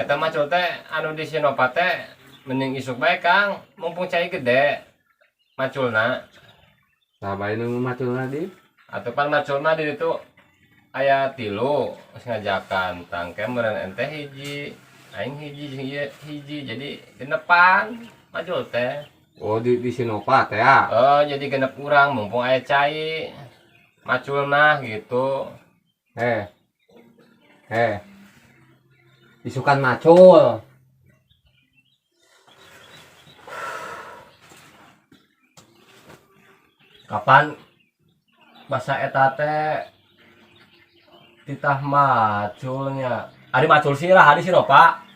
Eta macul teh anu di Sinopa teh mending isuk bae, Kang, mumpung cai gede maculna. Saha bae nu maculna di? Atuh pan macul mah di ditu aya tilu geus ngajakan tangke meureun ente hiji, aing hiji jeung ieu hiji, jadi genepan macul teh. Oh, di Sinopa teh ya. Oh, jadi genep urang mumpung aya cai macul mah gitu. Eh. Eh. Isukan macul. Kapan masa eta teh titah maculnya? Ari macul sih iraha di Sinopa?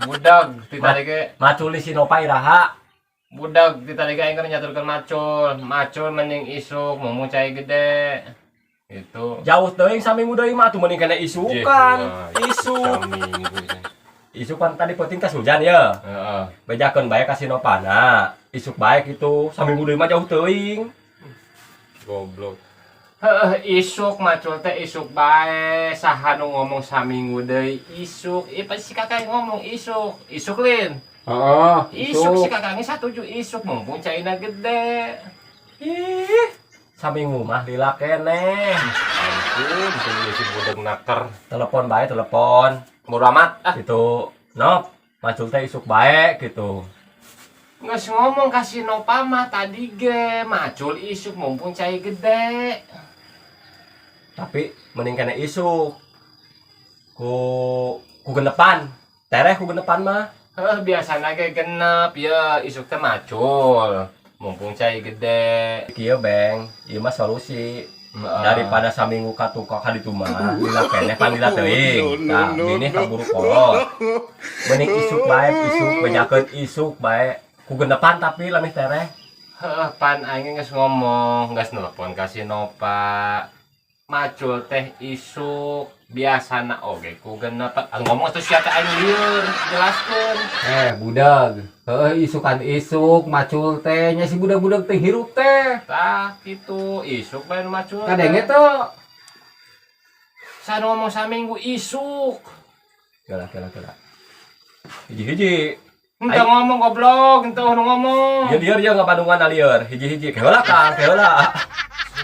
Budak ti tadi ge. Macul di Sinopa iraha? Budak ti tadi ge aing keur nyaturkeun macul. Macul mending isuk mumpung cai gede. Gitu. Jauh teuing saminggu deui mah atuh mending kena isukan. Isuk. Saminggu teh. Isuk kan tadi penting kas hujan ya. Heeh. Bejakeun bae ka Sinopana. Isuk bae kitu. Saminggu deui mah jauh teuing. Goblok. Heeh, isuk macul teh isuk bae. Saha nu ngomong saminggu deui isuk? Ih, pasti si kakak ngomong isuk. Isuk lin. Heeh, Isuk si kakak ge satuju isuk mumpung caina gede. Ih, saminggu mah lila keneh. Ampun, tunggu si budak naker. Telepon bae, telepon. Bodo amat ah. Gitu. Nop, macul teh isuk bae gitu. Nges ngomong ka si Nopa mah tadi ge macul isuk mumpung cai gede. Tapi mending kena isuk. Ku ku genepan. Tereh ku genepan mah. Heuh, biasana ge genep ya isuk teh macul mumpung cai gede. Kieu beng, ieu mah solusi. Heeh. Daripada saminggu ka tukang ka ditu mah lila keneh pan lila teuing. Tah, bini kaburu kolot. Mending isuk bae, isuk bejakeun isuk bae. Ku genepan tapi lamih tereh. Heuh, pan aing geus ngomong, geus nelpon ka si Nopa. Macul teh isuk biasana oge ku genepan. Ah, ngomong atuh sia teh aing lieur, jelaskeun. Eh, budak. Heuh, isukan isuk macul teh nya si budak-budak teh hirup teh. Tah kitu, isuk bae nu macul. Kadenge teu. Saha nu ngomong saminggu isuk? Kela kela kela. Hiji-hiji. Henteu ngomong goblok, henteu nu ngomong. Ieu lieur ieu ngabandungan lieur. Hiji-hiji. Keheula Kang, keheula.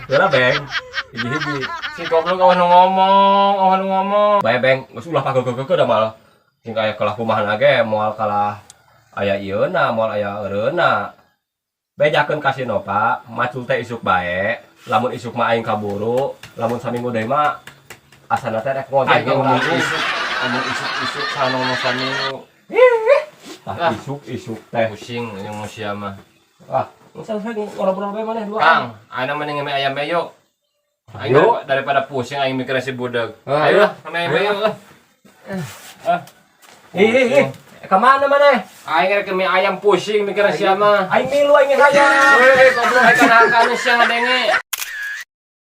Keheula beng. Hiji-hiji. Si goblok eueuh nu ngomong, eueuh nu ngomong. Bae beng, geus ulah pageugeukeun da mal. Sing aya kalah kumaha ge moal kalah aya ieuna, moal aya eureuna. Bejakeun ka si Nopa, macul teh isuk bae. Lamun isuk mah aing kaburu, lamun saminggu deui mah asana teh rek ngojek Aing ngomong urang. Isuk, ngomong isuk-isuk saha nu ngomong saminggu. Tah isuk isuk teh. Pusing jeung sia mah. Ah, geus selesai ngobrol bae maneh dua. Kang, ayeuna mending mie ayam bae yuk. Aing Ayo. daripada pusing aing mikirnya si budak. Ah, Ayo lah, mie ayam bae yuk lah. Ah. Ih, ih, ih. Ka mana maneh? Aing rek mie ayam pusing mikirnya sia mah. Aing milu aing hayang. Weh, goblok aing kana sia ngadenge.